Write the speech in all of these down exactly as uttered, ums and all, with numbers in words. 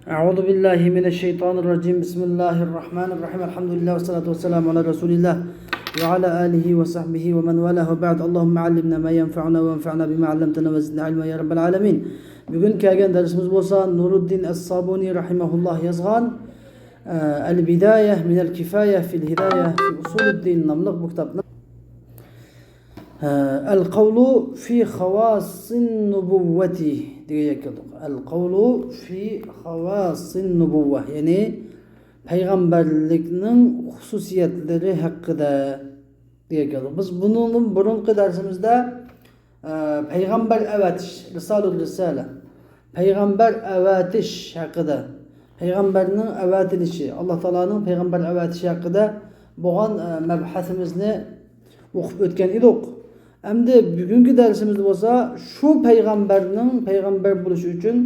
أعوذ بالله من الشيطان الرجيم. بسم الله الرحمن الرحيم. الحمد لله والصلاة والسلام على رسول الله وعلى آله وصحبه ومن والاه وبعد. اللهم علمنا ما ينفعنا وانفعنا بما علمتنا وزدنا علما يا رب العالمين. بۈگۈن كەلگەن دەرسىمىز بولسا نۇرۇددىن ئەس-سابۇنى رەھىمەھۇللاھ يازغان، ئە، ئەل-بىدايە مىنەل كىفايە فىل ھىدايە فى ئۇسۇلىددىن ناملىق بۇ كىتابنىڭ، ئە، ئەل قەۋلۇ فى خاۋاسسىن نۇبۇۋۋەتى دېگەن يەرگە كەلدۇق. ئەل قەۋلۇ فى خاۋاسسىن نۇبۇۋۋە، يەنى پەيغەمبەرلىكنىڭ خۇسۇسىيەتلىرى ھەققىدە دېگەن گەپ. بىز بۇنىڭدىن بۇرۇنقى دەرسىمىزدە، ئە، پەيغەمبەر ئەۋەتىش، رىسالۇر رىسالە، پەيغەمبەر ئەۋەتىش ھەققىدە، پەيغەمبەرنىڭ ئەۋەتىلىشى، ئاللا تائالانىڭ پەيغەمبەر ئەۋەتىشى ھەققىدە بولغان، ئە، مەبھەسىمىزنى ئوقۇپ ئۆتكەن ئىدۇق. ئەمدى بۈگۈنكى دەرسىمىزدە بولسا شۇ پەيغەمبەرنىڭ پەيغەمبەر بولۇشى ئۈچۈن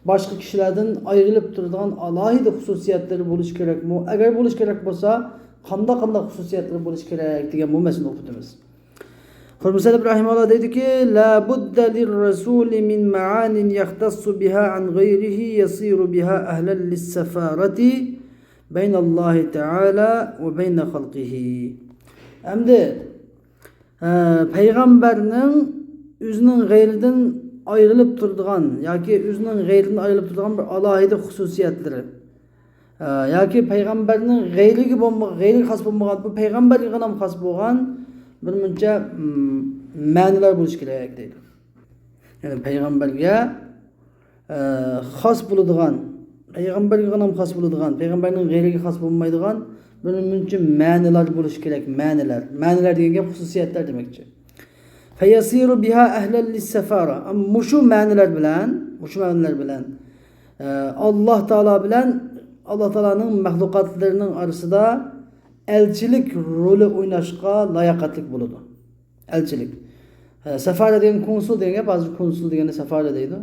باشقا كىشىلەردىن ئايرىلىپ تۇرىدىغان ئالاھىدە خۇسۇسىيەتلىرى بولۇشى كېرەكمۇ؟ ئەگەر بولۇشى كېرەك بولسا، قانداق، قانداق خۇسۇسىيەتلىرى بولۇشى كېرەك دېگەن بۇ مەسىلىنى ئوقۇپ ئۆتىمىز. خۇرمۇسەلىپ رەھىمەھۇللا دەيدۇكى، لا بد للرسول من معان يختص بها عن غيره يصير بها أهلا للسفارة بين الله تعالى وبين خلقه. ئەمدى، ئە، پەيغەمبەرنىڭ ئۆزىنىڭ غەيرىدىن ئايرىلىپ تۇرىدىغان ياكى ئۆزىنىڭ غەيرىدىن ئايرىلىپ تۇرىدىغان بىر ئالاھىدە خۇسۇسىيەتلىرى، ئە، ياكى پەيغەمبەرنىڭ غەيرىگە بولما-، غەيرىگە خاس بولمىغان، بۇ پەيغەمبەرگىغىلا خاس بولغان بىر مۇنچە، م، مەنىلەر بولۇشى كېرەك دەيدۇ. يەنى پەيغەمبەرگە، ئە، خاس بولىدىغان، پەيغەمبەرگىلا خاس بولىدىغان، پەيغەمبەرنىڭ غەيرىگە خاس بولمايدىغان بىر مۇنچە مەنىلەر بولۇشى كېرەك، مەنىلەر. مەنىلەر دېگەن گەپ خۇسۇسىيەتلەر دېمەكچى. فيصير بها أهلا للسفارة. ئەمما مۇشۇ مەنىلەر بىلەن، مۇشۇ مەنىلەر بىلەن، ئە، ئاللا تائالا بىلەن ئاللا تائالانىڭ مەخلۇقاتلىرىنىڭ ئارىسىدا ئەلچىلىك رولى ئويناشقا لاياقەتلىك بولىدۇ. ئەلچىلىك. ھە، سەفارە دېگەن كونسۇل دېگەن گەپ، ھازىر كونسۇل دېگەندە سەفارە دەيدۇ.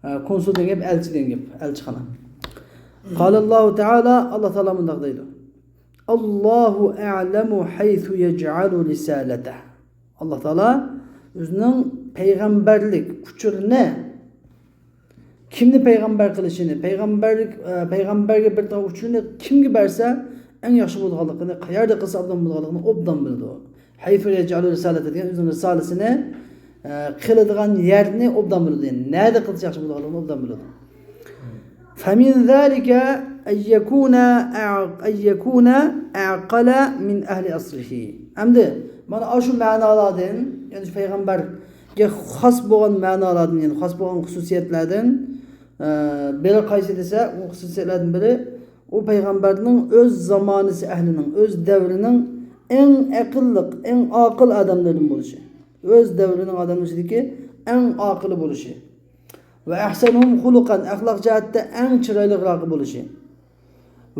ھە، كونسۇل دېگەن گەپ ئەلچى دېگەن گەپ، ئەلچىخانا. قال الله تعالى، ئاللا تائالا مۇنداق دەيدۇ. الله أعلم حيث يجعل رسالته. ئاللا تائالا ئۆزىنىڭ پەيغەمبەرلىك ئۇچۇرىنى، كىمنى پەيغەمبەر قىلىشىنى، پەيغەمبەر، ئە، پەيغەمبەرگە بېرىدىغان ئۇچۇرنى كىمگە بەرسە ئەڭ ياخشى بولىدىغانلىقىنى، قەيەردە قىلسا ئوبدان بولىدىغانلىقىنى ئوبدان بىلىدۇ. حيث يجعل رسالته دېگەن ئۆزىنىڭ رىسالىسىنى، ئە، قىلىدىغان يەرنى ئوبدان بىلىدۇ. يەنى نەدە قىلسا ياخشى بولىدىغانلىقىنى ئوبدان بىلىدۇ. فمن ذلك أن يكون أع-، أن يكون أعقل من أهل عصره. ئەمدى مانا ئاشۇ مەنالاردىن، يەنى شۇ پەيغەمبەرگە خاس بولغان مەنالاردىن، يەنى خاس بولغان خۇسۇسىيەتلەردىن، ئە، بىرى قايسى دېسە، ئۇ خۇسۇسىيەتلەردىن بىرى ئۇ پەيغەمبەرنىڭ ئۆز زامانىسى ئەھلىنىڭ، ئۆز دەۋرىنىڭ ئەڭ ئەقىللىق، ئەڭ ئاقىل ئادەملىرىدىن بولۇشى. ئۆز دەۋرىنىڭ ئادەملىرى ئىچىدىكى ئەڭ ئاقىلى بولۇشى. وأحسنهم خلقا، ئەخلاق جەھەتتە ئەڭ چىرايلىقراقى بولۇشى.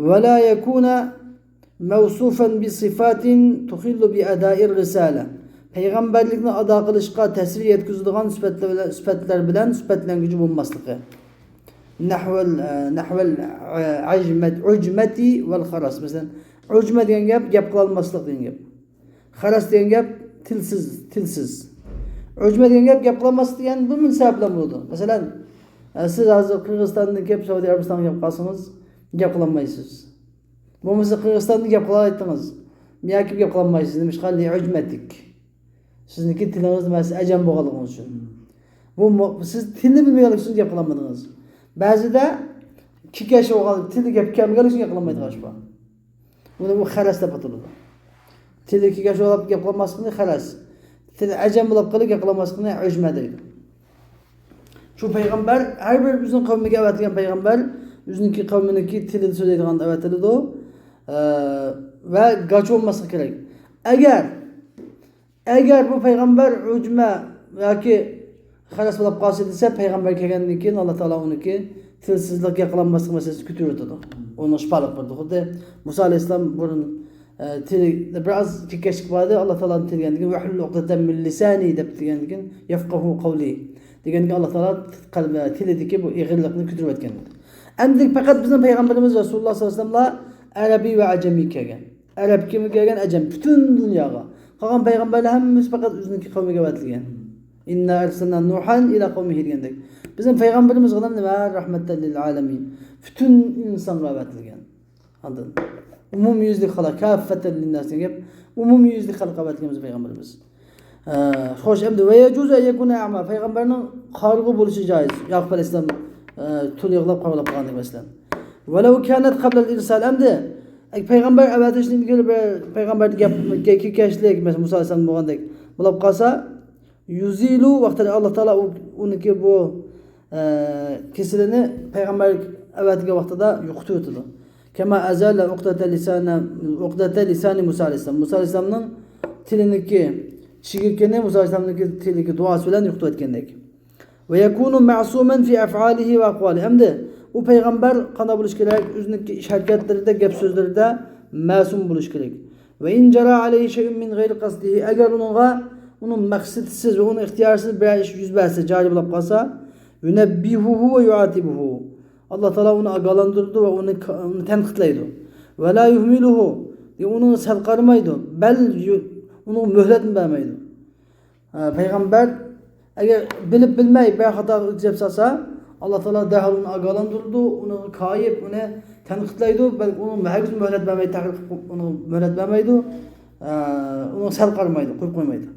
ولا يكون موصوفا بصفات تخل بأداء الرسالة. پەيغەمبەرلىكنى ئادا قىلىشقا تەسىر يەتكۈزىدىغان سۈپەتلەر، سۈپەتلەر بىلەن سۈپەتلەنگۈچى بولماسلىقى. نحو ال-، نحو العجمة، عجمة والخرس. مەسىلەن، ئۇجمە دېگەن گەپ گەپ قىلالماسلىق دېگەن گەپ. خەرەس دېگەن گەپ تىلسىز، تىلسىز. ئۇجمە دېگەن گەپ گەپ قىلالماسلىق دېگەن بىر مۇنچە سەۋەبلەر بولىدۇ. مەسىلەن، ئە، سىز ھازىر قىرغىزىستاندىن كېلىپ سەئۇدى ئەرەبىستانغا كەپ قالسىڭىز، گەپ قىلالمايسىز. بولمىسا قىرغىزىستاندا گەپ قىلالايتتىڭىز. مۇيەرگە كېلىپ گەپ قىلالمايسىز. نېمىشقا؟ لعجمتك. سىزنىڭكى تىلىڭىز نېمە، سىز ئەجەم بولغانلىقىڭىز ئۈچۈن. بۇ مو-، سىز تىلنى بىلمىگەنلىكى ئۈچۈن گەپ قىلالمىدىڭىز. بەزىدە كېكەچ بولغان، تىلى گەپ كەلمىگەنلىكى ئۈچۈن گەپ قىلالمايدىغان ئىش بار. بۇنى ئۇ خەرەس دەپ ئاتىلىدۇ. تىلى كېكەچ بولۇپ گەپ قىلالماسلىقنى خەرەس. تىلى ئەجەم بولۇپ قېلىپ گەپ قىلالماسلىقنى ئۇجمە دەيدۇ. شۇ پەيغەمبەر، ھەر بىر ئۆزىنىڭ قەۋمىگە ئەۋەتىلگەن پەيغەمبەر ئۆزىنىڭكى قەۋمىنىڭكى تىلىدا سۆزلەيدىغان ئەۋەتىلىدۇ. ئە، ۋە گاچا بولماسلىقى كېرەك. ئەگەر، ئەگەر بۇ پەيغەمبەر ئۇجمە ياكى خەرەس بولۇپ قالسا دېسە، پەيغەمبەر كەلگەندىن كېيىن ئاللا تائالا ئۇنىڭكى تىلسىزلىق، گەپ قىلالماسلىق مەسىلىسىنى كۆتۈرۈۋېتىدۇ. ئۇنىڭ شىپالىق بولىدۇ. خۇددى مۇسا ئەلەيھىسسالام بۇرۇن، ئە، تىلى بىراز كېكەچلىك بار ئىدى، ئاللا تائالانىڭ تىلىگەندىكىن، ۋەھلۇل ئۇقدەتەن مىن لىسانى دەپ دېگەندىكىن، يەفقەھۇ قەۋلى دېگەندىكىن، ئاللا تائالا قەلب-، تىلىدىكى بۇ ئېغىرلىقنى كۆتۈرۈۋەتكەن. ئەمدى پەقەت بىزنىڭ پەيغەمبىرىمىز رەسۇلۇللا ساللاللاھۇ ئەلەيھى ۋەسەللەملا ئەرەبىي ۋە ئەجەمىي كەلگەن. ئەرەبكىمۇ كەلگەن، ئەجەم، پۈتۈن دۇنياغا. قالغان پەيغەمبەرلەر ھەممىسى پەقەت ئۆزىنىڭكى قەۋمىگە ئەۋەتىلگەن. إنا أرسلنا نوحا إلى قومه دېگەندەك. بىزنىڭ پەيغەمبىرىمىز غۇلام نېمە؟ رەھمەتەن لىل ئالەمىن. پۈتۈن ئىنسانغا ئەۋەتىلگەن. ئاندىن ئومۇميۈزلۈك خەلق، كافەتەن لىنناس دېگەن گەپ. ئومۇميۈزلۈك خەلققە ئەۋەتىلگەن بىزنىڭ پەيغەمبىرىمىز. ئە، خوش، ئەمدى ۋە يەجۇزۇ ئەن يەكۇنە ئەما، پەيغەمبەرنىڭ قارىغۇ بولۇشى جائىز. ياقۇپ ئەلەيھىسسالام، ئە، تۇل يىغلاپ قايغۇلاپ قالغاندەك، مەسىلەن. ۋەلەۋ كانەت قەبلەل ئىرسال، ئەمدى، ئە، پەيغەمبەر ئەۋەتىلىشتىن ئىلگىرى بىر پەيغەمبەردىن گەپ، گەپ كەچلىك، مەسىلەن، مۇسا ئەلەيھىسسالام بولغاندەك بولۇپ قالسا، يۇزىلۇ ۋەقتىدە ئاللا تائالا ئۇ، ئۇنىڭكى بۇ، ئە، كېسىلىنى پەيغەمبەر ئەۋەتكەن ۋاقتىدا يوقىتىۋېتىدۇ. كەما ئەزەلە ئۇقدەتە لىسانە، ئۇقدەتە لىسانى مۇسا ئەلەيھىسسالام. مۇسا ئەلەيھىسسالامنىڭ تىلىنىڭكى چىگىكىنى مۇسا ئەلەيھىسسالامنىڭكى تىلىنىڭكى دۇئاسى بىلەن يوقىتىۋەتكەندەك. ۋە يەكۇنۇ مەسۇمەن فى ئەفئالىھى ۋە ئەقۋالىھى. ئەمدى ئۇ پەيغەمبەر قانداق بولۇشى كېرەك؟ ئۆزىنىڭكى ئىش ھەرىكەتلىرىدە، گەپ سۆزلىرىدە مەسۇم بولۇشى كېرەك. ۋە ئىن جەرا ئەلەيھى شەيئۇن مىن غەيرى قەسدىھى، ئەگەر ئۇنىڭغا، ئۇنىڭ مەقسىتىسىز ۋە ئۇنىڭ ئىختىيارسىز بىرەر ئىش يۈز بەرسە، جارى بولۇپ قالسا، يۇنەببىھۇھۇ ۋە يۇئاتىبۇھۇ. ئاللا تائالا ئۇنى ئاگاھلاندۇرىدۇ ۋە ئۇنى، ئۇنى تەنقىدلەيدۇ. ۋە لا يۇھمىلۇھۇ، ئۇنى سەل قارىمايدۇ. بەل يۇ-، ئۇنىڭغا مۆھلەتمۇ بەرمەيدۇ. ئە، پەيغەمبەر ئەگەر بىلىپ بىلمەي بىر خاتا ئۆتكۈزۈپ سالسا، ئاللا تائالا دەرھال ئۇنى ئاگاھلاندۇرىدۇ، ئۇنى كايىپ، ئۇنى تەنقىدلەيدۇ، بەلكى ئۇنىڭ ھەرگىز مۆھلەت بەرمەيدۇ، تەھقىق قىلىپ ئۇنىڭ مۆھلەت بەرمەيدۇ، ئە، ئۇنىڭ سەل قارىمايدۇ، قويۇپ قويمايدۇ.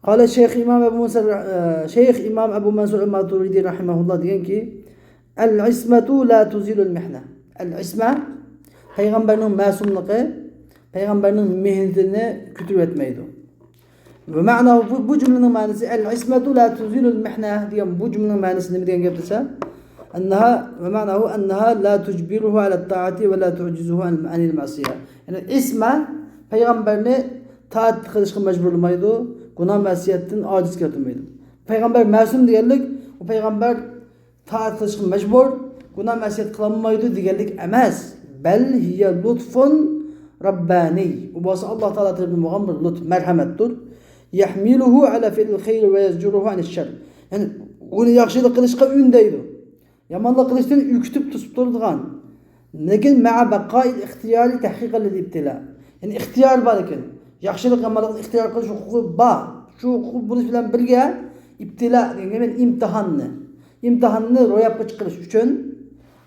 قال شەيخ ئىمام ئەبۇ مۇسا، ئە، شەيخ ئىمام ئەبۇ مەنسۇر ئەل ماتۇرىدى رەھىمەھۇللا دېگەنكى، ئەل ئىسمەتۇ لا تۇزىلۇل مەھنە. ئەل ئىسمە، پەيغەمبەرنىڭ مەسۇملۇقى پەيغەمبەرنىڭ مېھنىتىنى كۆتۈرۈۋەتمەيدۇ. ۋە مەناھۇ، بۇ، بۇ جۈملىنىڭ مەنىسى، ئەل ئىسمەتۇ لا تۇزىلۇل مەھنە دېگەن بۇ جۈملىنىڭ مەنىسى نېمە دېگەن گەپ دېسە، ئەننەھا، ۋە مەناھۇ ئەننەھا لا تۇجبىرۇھۇ ئەلەت تائەتى ۋە لا تۇئجىزۇھۇ ئەن، ئەنىل مەسىيە. يەنى ئىسمە پەيغەمبەرنى تائەت قىلىشقا مەجبۇرلىمايدۇ، گۇناھ مەسىيەتتىن ئاجىز كەلتۈرمەيدۇ. پەيغەمبەر مەسۇم دېگەنلىك، ئۇ پەيغەمبەر تائەت قىلىشقا مەجبۇر، گۇناھ مەسىيەت قىلالمايدۇ دېگەنلىك ئەمەس. بەل ھىيە لۇتفۇن رەببانىي. ئۇ بولسا ئاللا تائالا تەرىپىدىن بولغان بىر لۇتف، مەرھەمەتتۇر. يەھمىلۇھۇ ئەلا فىئلىل خەير ۋە يەزجۇرۇھۇ ئەنىش شەر. يەنى ئۇنى ياخشىلىق قىلىشقا ئۈندەيدۇ. يامانلىق قىلىشتىن ئۆكۈتۈپ توسۇپ تۇرىدىغان. لېكىن مەئە بەقائىل ئىختىيارى تەھقىقەن لىل ئىبتىلا. يەنى ئىختىيار بار ئىكەن. ياخشىلىق، يامانلىقنى ئىختىيار قىلىش ھوقۇقى بار. شۇ ھوقۇق بولۇش بىلەن بىرگە ئىبتىلا دېگەن گەپ ئىمتىھاننى. ئىمتىھاننى روياپقا چىقىرىش ئۈچۈن،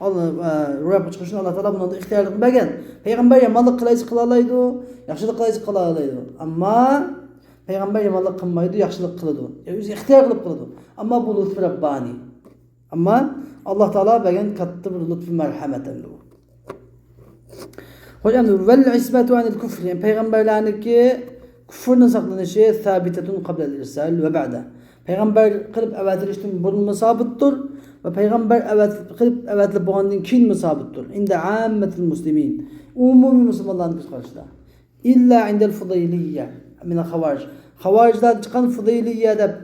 ئاللا، ئە، روياپقا چىقىرىش ئۈچۈن ئاللا تائالا بۇنىڭدا ئىختىيارلىقنى بەرگەن. پەيغەمبەر يامانلىق قىلايسا قىلالايدۇ، ياخشىلىق قىلايسا قىلالايدۇ. ئەمما پەيغەمبەر يامانلىق قىلمايدۇ، ياخشىلىق قىلىدۇ. يەنى ئۆزى ئىختىيار قىلىپ قىلىدۇ. ئەمما بۇ لۇتفى رەببانىي. ئەمما ئاللا تائالا بەرگەن كاتتا بىر لۇتفى مەرھەمەت ئەمدى بۇ. خوش، ئەمدى ۋەل ئىسمەتۇ ئەنىل كۇفر، يەنى پەيغەمبەرلەرنىڭكى كۇفرىدىن ساقلىنىشى سابىتەتۇن قەبلەل ئىرسال ۋە بەئدە. پەيغەمبەر قىلىپ ئەۋەتىلىشتىن بۇرۇنمۇ سابىتتۇر ۋە پەيغەمبەر ئەۋەت-، قىلىپ ئەۋەتىلىپ بولغاندىن كېيىنمۇ سابىتتۇر. ئىندە ئاممەتىل مۇسلىمىن، ئومۇمىي مۇسۇلمانلارنىڭ كۆز قارىشىدا. ئىللا ئىندەل فۇدەيلىيە مىنەل خاۋارىج. خاۋارىجلاردىن چىققان فۇدەيلىيە دەپ،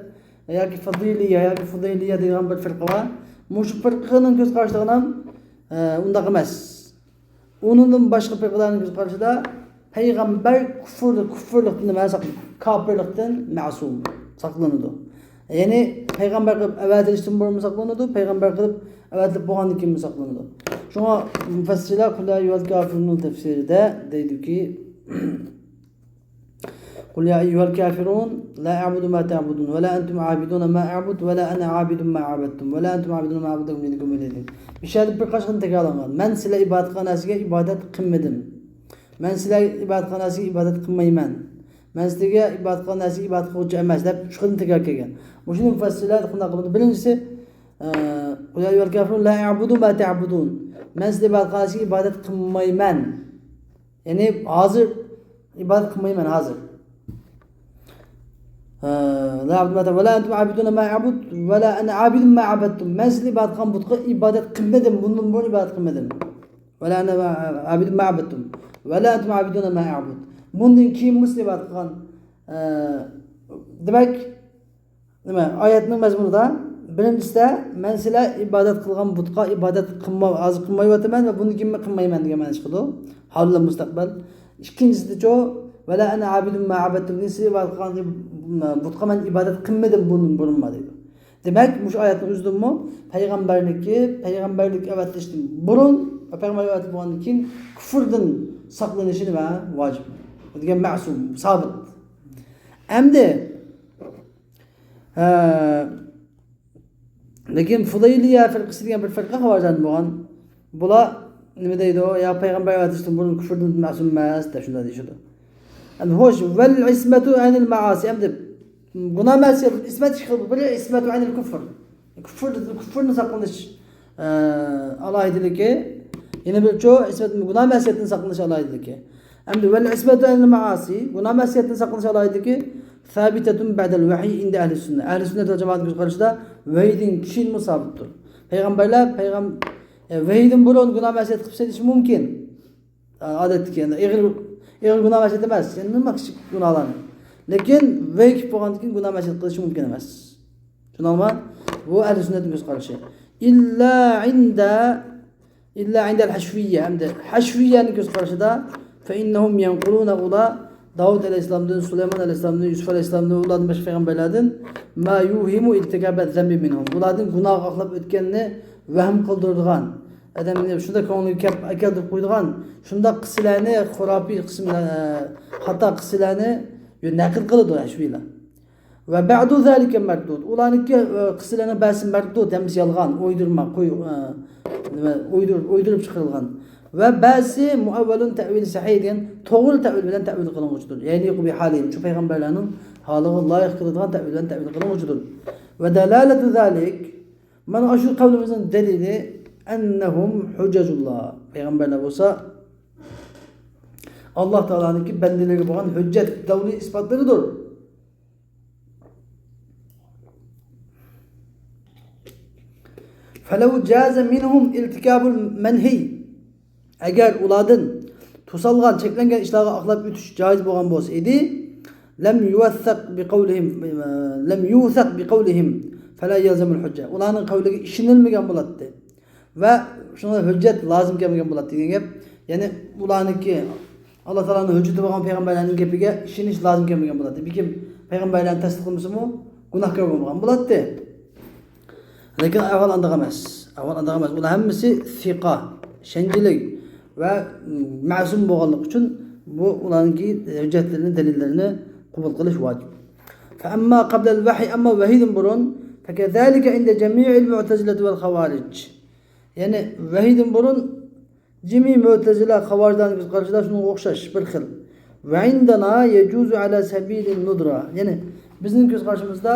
ياكى فۇدەيلىيە، ياكى فۇدەيلىيە دەيدىغان بىر فىرقە بار. مۇشۇ فىرقىنىڭ كۆز قارىشىدا ئۇنداق ئەمەس. ئۇنىڭدىن باشقا پىرقىلەرنىڭ كۆز قارىشىدا پەيغەمبەر كۇفر، كۇفرلۇقتىن ئەمەس، كاپىرلىقتىن مەسۇم، ساقلىنىدۇ. يەنى پەيغەمبەر قىلىپ ئەۋەتىلىشتىن بۇرۇنمۇ ساقلىنىدۇ، پەيغەمبەر قىلىپ ئەۋەتىلىپ بولغاندىن كېيىنمۇ ساقلىنىدۇ. شۇڭا مۇفەسسىرلەر قۇل يا ئەييۇھەل كافىرۇننىڭ تەپسىرىدە دەيدۇكى، قۇل يا ئەييۇھەل كافىرۇن لا ئەعبۇدۇ ما تەئبۇدۇن ۋە لا ئەنتۇم ئابىدۇنە ما ئەعبۇد ۋە لا ئەنە ئابىدۇن ما ئەبەدتۇم ۋە لا ئەنتۇم ئابىدۇنە ما ئەعبۇدۇ لەكۇم دىنۇكۇم ۋەلىيە دىن. بۇ يەردە بىر قانچە قېتىم تەكرارلانغان. مەن سىلەر ئىبادەت قىلغان نەرسىگە ئىبادەت قىلمىدىم. مەن سىلەر ئىبادەت قىلغان نەرسىگە ئىبادەت قىلمايمەن. مەن سىلەرگە ئىبادەت قىلغان نەرسىگە ئىبادەت قىلغۇچى ئەمەس دەپ ئۈچ قېتىم تەكرار كەلگەن. مۇشۇنى مۇفەسسىرلەر قانداق قىلىدۇ؟ بىرىنچىسى، ئە، قۇل يا ئەييۇھەل كافىرۇن لا ئەعبۇدۇ ما تەئبۇدۇن. مەن سىلەر ئىبادەت قىلغان نەرسىگە ئىبادەت قىلمايمەن. يەنى ھازىر ئىبادەت قىلمايمەن ھازىر. ئە، لا ئەعبۇدۇ ما تەئبۇدۇن ۋە لا ئەنتۇم ئابىدۇنە ما ئەعبۇد ۋە لا ئەنە ئابىدۇن ما ئەبەدتۇم. مەن سىلەر ئىبادەت قىلغان بۇتقا ئىبادەت قىلمىدىم، بۇندىن بۇرۇن ئىبادەت قىلمىدىم. ۋە لا ئەنە ئابىدۇن ما ئەبەدتۇم. ۋە لا ئەنتۇم ئابىدۇنە ما ئەعبۇد. بۇندىن كېيىنمۇ سىلەر ئىبادەت قىلغان. ئە، دېمەك، نېمە، ئايەتنىڭ مەزمۇنىدا بىرىنچىسىدە، مەن سىلەر ئىبادەت قىلغان بۇتقا ئىبادەت قىلما-، ھازىر قىلمايۋاتىمەن ۋە بۇندىن كېيىنمۇ قىلمايمەن دېگەن مەنىنى چىقىدۇ. ھال بىلەن مۇستەقبەل. ئىككىنچىسىدىچۇ، ۋە لا ئەنە ئابىدۇن ما ئەبەدتۇم، سىلەر ئىبادەت قىلغان ئىب-، بۇتقا مەن ئىبادەت قىلمىدىم بۇندىن بۇرۇنمۇ دەيدۇ. دېمەك، مۇشۇ ئايەتنىڭ ئۆزىدىنمۇ پەيغەمبەرنىڭكى، پەيغەمبەرلىك ئەۋەتىلىشتىن بۇرۇن ۋە پەيغەمبەر ئەۋەتىلىپ بولغاندىن كېيىن كۇفرىدىن ساقلىنىشى نېمە؟ ۋاجىپ. دېگەن مەسۇم، سابىت. ئەمدى، ھە، لېكىن فۇدەيلىيە فىرقىسى دېگەن بىر فىرقە خاۋارىجلاردىن بولغان. بۇلار نېمە دەيدۇ؟ يا پەيغەمبەر ئەۋەتىشتىن بۇرۇن كۇفردىن مەسۇم ئەمەس دەپ شۇنداق دېيىشىدۇ. ئەمدى خوش، ۋەل ئىسمەتۇ ئەنىل مەئاسى. ئەمدى گۇناھ مەسىيەت، ئىسمەت ئىككى خىل. بىرى ئىسمەتۇ ئەنىل كۇفر. كۇفر، كۇفرنى ساقلىنىش، ئە، ئالاھىدىلىكى. يەنە بىرچۇ ئىسمەت، گۇناھ مەسىيەتتىن ساقلىنىش ئالاھىدىلىكى. ئەمدى ۋەل ئىسمەتۇ ئەنىل مەئاسى، گۇناھ مەسىيەتتىن ساقلىنىش ئالاھىدىلىكى، سابىتەتۇن بەدەل ۋەھي ئىندە ئەھلى سۈننە. ئەھلى سۈننەت ۋە جامائەتنىڭ كۆز قارىشىدا ۋەھىدىن كېيىنمۇ سابىتتۇر. پەيغەمبەرلەر، پەيغەم-، ئە، ۋەھىدىن بۇرۇن گۇناھ مەسىيەت قىلىپ سېلىشى مۇمكىن. ئادەتتىكى، يەنى ئېغىر، ئېغىر گۇناھ مەسىيەت ئەمەس، يەنى نېمە كىچىك گۇناھلارنى. لېكىن ۋەھى كېلىپ بولغاندىن كېيىن گۇناھ مەسىيەت قىلىشى مۇمكىن ئەمەس. شۇنىڭغا بۇ ئەھلى سۈننەتنىڭ كۆز قارىشى. ئىللا ئىندە، ئىللا ئىندەل ھەشۋىيە، ئەمدى ھەشۋىيەنىڭ كۆز قارىشىدا، فەئىننەھۇم يەنقۇلۇنە، ئۇلار داۋۇت ئەلەيھىسسالامدىن، سۇلايمان ئەلەيھىسسالامدىن، يۈسۈپ ئەلەيھىسسالامدىن، ئۇلاردىن باشقا پەيغەمبەرلەردىن، ما يۇھىمۇ ئىرتىكابە زەنبى مىنھۇم، ئۇلاردىن گۇناھقا ئاقلاپ ئۆتكەننى ۋەھىم قىلدۇرىدىغان، ئادەمنى شۇنداق كۆڭلىگە كەپ-، ئەكەلدۈرۈپ قويىدىغان شۇنداق قىسسىلەرنى، خۇراپىي قىسىم-، ئە، خاتا قىسسىلەرنى نەقىل قىلىدۇ ھەشۋىيلار. ۋە بەئدۇ زالىكە مەردۇد. ئۇلارنىڭكى، ئە، قىسسىلەرنىڭ بەزىسى مەردۇد، ھەممىسى يالغان، ئويدۇرما، قوي-، ئە، نېمە، ئويدۇر-، ئويدۇرۇپ چىقىرىلغان. ۋە بەزىسى مۇئەۋۋەلۇن تەئۋىل سەھىھ دېگەن توغرا تەئۋىل بىلەن تەئۋىل قىلىنغۇچىدۇر. يەنى بىھالىھىم، شۇ پەيغەمبەرلەرنىڭ ھالىغا لايىق كېلىدىغان تەئۋىل بىلەن تەئۋىل قىلىنغۇچىدۇر. ۋە دالالەتۇ زالىك، مانا ئاشۇ قەۋلىمىزنىڭ دەلىلى، ئەننەھۇم ھۇججەجۇللا. پەيغەمبەرلەر بولسا ئاللا تائالانىڭكى بەندىلىرىگە بولغان ھۆججەت، دەلىل ئىسپاتلىرىدۇر. فەلەۋ جازە مىنھۇم ئىرتىكابۇل مەنھىي. ئەگەر ئۇلاردىن توسالغان، چەكلەنگەن ئىشلارغا ئاقلاپ ئۆتۈش جائىز بولغان بولسا ئىدى، لەم يۇۋەسسەق بىقەۋلىھىم، لەم يۇۋسەق بىقەۋلىھىم فەلا يەلزەمۇل ھۇججە. ئۇلارنىڭ قەۋلىگە ئىشىنىلمىگەن بولاتتى. ۋە شۇڭا ھۆججەت لازىم كەلمىگەن بولاتتى دېگەن گەپ. يەنى ئۇلارنىڭكى، ئاللا تائالانىڭ ھۆججىتى بولغان پەيغەمبەرلەرنىڭ گېپىگە ئىشىنىش لازىم كەلمىگەن بولاتتى. بەلكىم پەيغەمبەرلەرنى تەستىقلىمىسىمۇ گۇناھكار بولمىغان بولاتتى. لېكىن ئەھۋال ئانداق ئەمەس. ئەھۋال ئانداق ئەمەس. ئۇلار ھەممىسى سىقا، ئىشەنچلىك ۋە مەسۇم بولغانلىقى ئۈچۈن بۇ ئۇلارنىڭكى ھۆججەتلىرىنى، دەلىللىرىنى قوبۇل قىلىش ۋاجىپ. فەئەمما قەبلەل ۋەھي، ئەمما ۋەھىدىن بۇرۇن، فەكەزالىكە ئىندە جەمىئىل مۇئتەزىلەتى ۋەل خاۋارىج. يەنى ۋەھىدىن بۇرۇن جىمى مۆتەزىلە، خاۋارىجلارنىڭ كۆز قارىشىدا شۇنىڭغا ئوخشاش بىر خىل. ۋە ئىندەنا يەجۇزۇ ئەلا سەبىلىن نۇدرا. يەنى بىزنىڭ كۆز قارىشىمىزدا،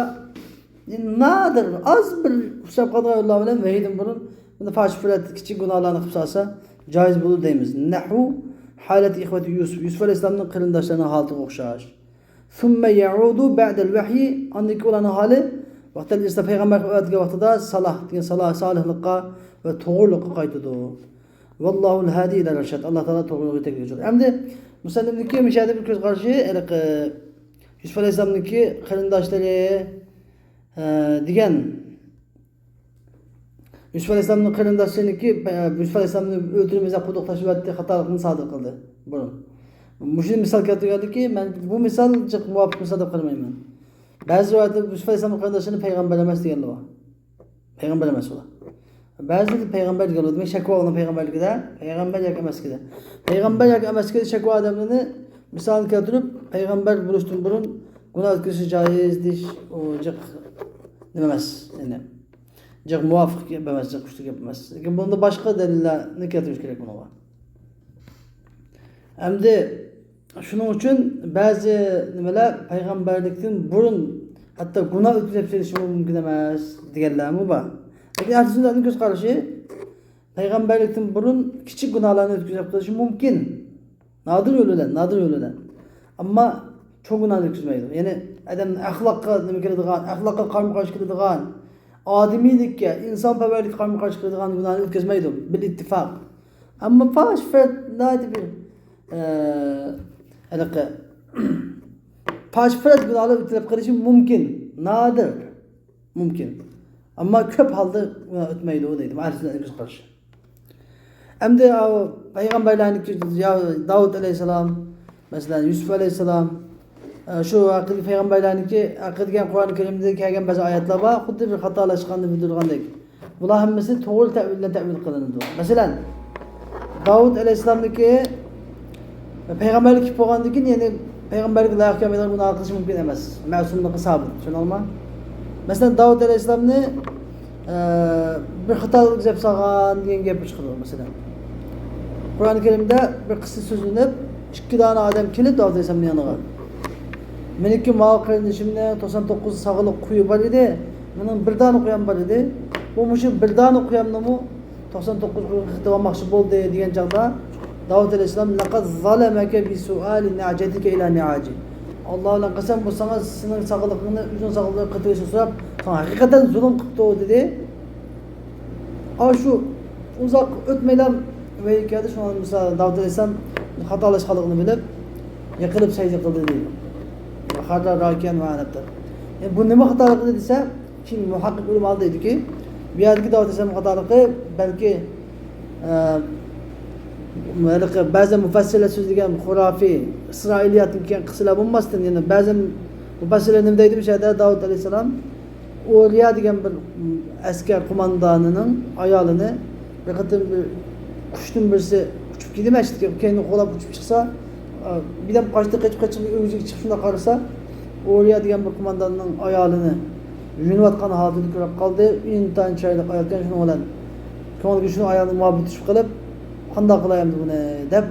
يەنى نادىر، ئاز بىر ئۇچراپ قالىدىغان يوللار بىلەن ۋەھىدىن بۇرۇن بۇنى پاش پۇرەت كىچىك گۇناھلارنى قىلىپ سالسا جايىز بولىدۇ دەيمىز. نەھۋۇ ھالەتى ئىخۋەتى يۈسۈپ، يۈسۈپ ئەلەيھىسسالامنىڭ قېرىنداشلىرىنىڭ ھالىتىگە ئوخشاش. ثم يعود بعد الوحي، ئاندىن كېيىن ئۇلارنىڭ ھالى ۋەقتەل ئىسلام، پەيغەمبەر قىلىپ ئەۋەتكەن ۋاقتىدا سالاھ دېگەن سالاھ، سالىھلىققا ۋە توغرىلىققا قايتىدۇ. ۋاللاھۇل ھادى ئىلە رەشاد. ئاللا تائالا توغرا يولغا يېتەكلىگۈچىدۇر. ئەمدى مۇسەللىمنىڭكى مۇشۇ يەردە بىر كۆز قارىشى، ھېلىقى يۈسۈپ ئەلەيھىسسالامنىڭكى قېرىنداشلىرى، ئە، دېگەن يۈسۈپ ئەلەيھىسسالامنىڭ قېرىنداشلىرىنىڭكى، يۈسۈپ ئەلەيھىسسالامنى ئۆلتۈرىمىز دەپ قۇدۇق تاشلىۋەتتى، خاتالىقنى سادىر قىلدى بۇرۇن. مۇشۇنى مىسال كەلتۈرگەنلىكى، مەن بۇ مىسال جىق مۇۋاپىق مىسال دەپ قارىمايمەن. بەزى رىۋايەتتە يۈسۈپ ئەلەيھىسسالامنىڭ قېرىنداشلىرىنى پەيغەمبەر ئەمەس دېگەنلەر بار. پەيغەمبەر ئەمەس ئۇلار. بەزىلىرى پەيغەمبەر دېگەنلەر، دېمەك، شەكۋا ئۇنىڭ پەيغەمبەرلىكىدە، پەيغەمبەر ياكى ئەمەسلىكىدە. پەيغەمبەر ياكى ئەمەسلىكىدە شەكۋا ئادەملىرىنى مىسال كەلتۈرۈپ، پەيغەمبەر بولۇشتىن بۇرۇن گۇناھ ئۆتكۈزۈش جايىز دېيىش، ئۇ جىق نېمە ئەمەس، يەنى جىق مۇۋاپىق گەپ ئەمەس، جىق كۈچلۈك گەپ ئەمەس. لېكىن بۇندا باشقا دەلىللەرنى كەلتۈرۈش كېرەك بۇنىڭغا. ئەمدى شۇنىڭ ئۈچۈن بەزى نېمىلەر پەيغەمبەرلىكتىن بۇرۇن ھەتتا گۇناھ ئۆتكۈزۈپ سېلىشىمۇ مۇمكىن ئەمەس دېگەنلەرمۇ بار. لېكىن ئەھلى سۈننەتنىڭ كۆز قارىشى، پەيغەمبەرلىكتىن بۇرۇن كىچىك گۇناھلارنى ئۆتكۈزۈپ قېلىشى مۇمكىن. نادىر يول بىلەن، نادىر يول بىلەن. ئەمما چوڭ گۇناھنى ئۆتكۈزمەيدۇ. يەنى ئادەمنىڭ ئەخلاققا نېمە كېلىدىغان، ئەخلاققا قارمۇ قارشى كېلىدىغان، ئادىمىيلىككە، ئىنسانپەرۋەرلىككە قارمۇ قارشى كېلىدىغان گۇناھنى ئۆتكۈزمەيدۇ، بىل ئىتتىپاق. ئەمما پاش پەرت ناھايىتى بىر، ئە، ھېلىقى پاش پەرت گۇناھلار ئۆتۈلۈپ قېلىشى مۇمكىن، نادىر. مۇمكىن. ئەمما كۆپ ھالدا ئۆتمەيدۇ دەيدۇ. ئەھلى سۈننەتنىڭ كۆز قارىشى. ئەمدى ئاۋۇ پەيغەمبەرلەرنىڭكى، يا داۋۇت ئەلەيھىسسالام، مەسىلەن، يۈسۈپ ئەلەيھىسسالام، ئە، شۇ ھەققىدىكى پەيغەمبەرلەرنىڭكى ھەققىدە كەلگەن قۇرئان كەرىمدە كەلگەن بەزى ئايەتلەر بار، خۇددى بىر خاتالاشقاننى بىلدۈرىدىغاندەك. بۇلار ھەممىسى توغرا تەئۋىل بىلەن تەئۋىل قىلىنىدۇ. مەسىلەن، داۋۇت ئەلەيھىسسالامنىڭكى پەيغەمبەرلىك كېلىپ بولغاندىن كېيىن، يەنى پەيغەمبەرلىك لايىق كەلمەيدىغان گۇناھ قىلىشى مۇمكىن ئەمەس. مەسۇملۇقى سابىت. چۈشىنىڭلارمۇ؟ مەسىلەن، داۋۇت ئەلەيھىسسالامنى، ئە، بىر خاتالىق دەپ سالغان دېگەن گەپ چىقىدۇ، مەسىلەن. قۇرئان كەرىمدە بىر قىسسە سۆزلىنىپ، ئىككى دانە ئادەم كېلىپ داۋۇت ئەلەيھىسسالامنىڭ يېنىغا، مېنىڭكى ماۋۇ قېرىندىشىمنىڭ توقسان توققۇز ساغلىق قويى بار ئىدى، مېنىڭ بىر دانە قويام بار ئىدى. بۇ مۇشۇ بىر دانە قويامنىمۇ توقسان توققۇز قويغا قېتىۋالماقچى بولدى دېگەن چاغدا، داۋۇت ئەلەيھىسسالام، لەقەد زالەمەكە بىسۇئالى نەجەتىكە ئىلا نەئاجى. ئاللا بىلەن قەسەم، بۇ ساڭا سېنىڭ ساغلىقىڭنى، ئۆزۈڭ ساغلىقىغا قېتىۋېلىشنى سوراپ، ساڭا ھەقىقەتەن زۇلۇم قىپتۇ، دېدى. ئاشۇ ئۇزاق ئۆتمەيلا ۋەھىي كەلدى، شۇڭا مۇسا داۋۇت ئەلەيھىسسالام خاتالاشقانلىقىنى بىلىپ، يىقىلىپ سەجدە قىلدى، دەيدۇ. خەررە راكىئەن ۋە ئەنەبتە. يەنى بۇ نېمە خاتالىقى دېسە، كېيىن مۇھەققىق ئۆلىمالار دەيدۇكى، بۇ يەردىكى داۋۇت ئەلەيھىسسالام خاتالىقى بەلكى، ئە، ھېلىقى بەزى مۇپەسسىرلەر سۆزلىگەن خۇرافىي، ئىسرائىلىياتتىن كەلگەن قىسسىلەر بولماستىن، يەنە بەزى مۇپەسسىرلەر نېمە دەيدۇ، بۇ يەردە داۋۇت ئەلەيھىسسالام ئۇرىيا دېگەن بىر، م، ئەسكەر قوماندانىنىڭ ئايالىنى بىر قېتىم بىر قۇشتىن بىرسى ئۇچۇپ كېلىپ مەسچىتكە، كەينىنى قوغلاپ ئۇچۇپ چىقسا، ئا، بىردەم قاچتى، قېچىپ، قېچىپ ئۆگزىگە چىقىپ شۇنداق قارىسا، ئۇرىيا دېگەن بىر قومانداننىڭ ئايالىنى يۇيۇنۇۋاتقان ھالىتىدە كۆرۈپ قالدى. ئىنتايىن چىرايلىق ئايالكەن، شۇنىڭ بىلەن كۆڭلىگە شۇنىڭ ئايالىنىڭ مۇھەببىتى چۈشۈپ قېلىپ، قانداق قىلاي ئەمدى بۇنى دەپ،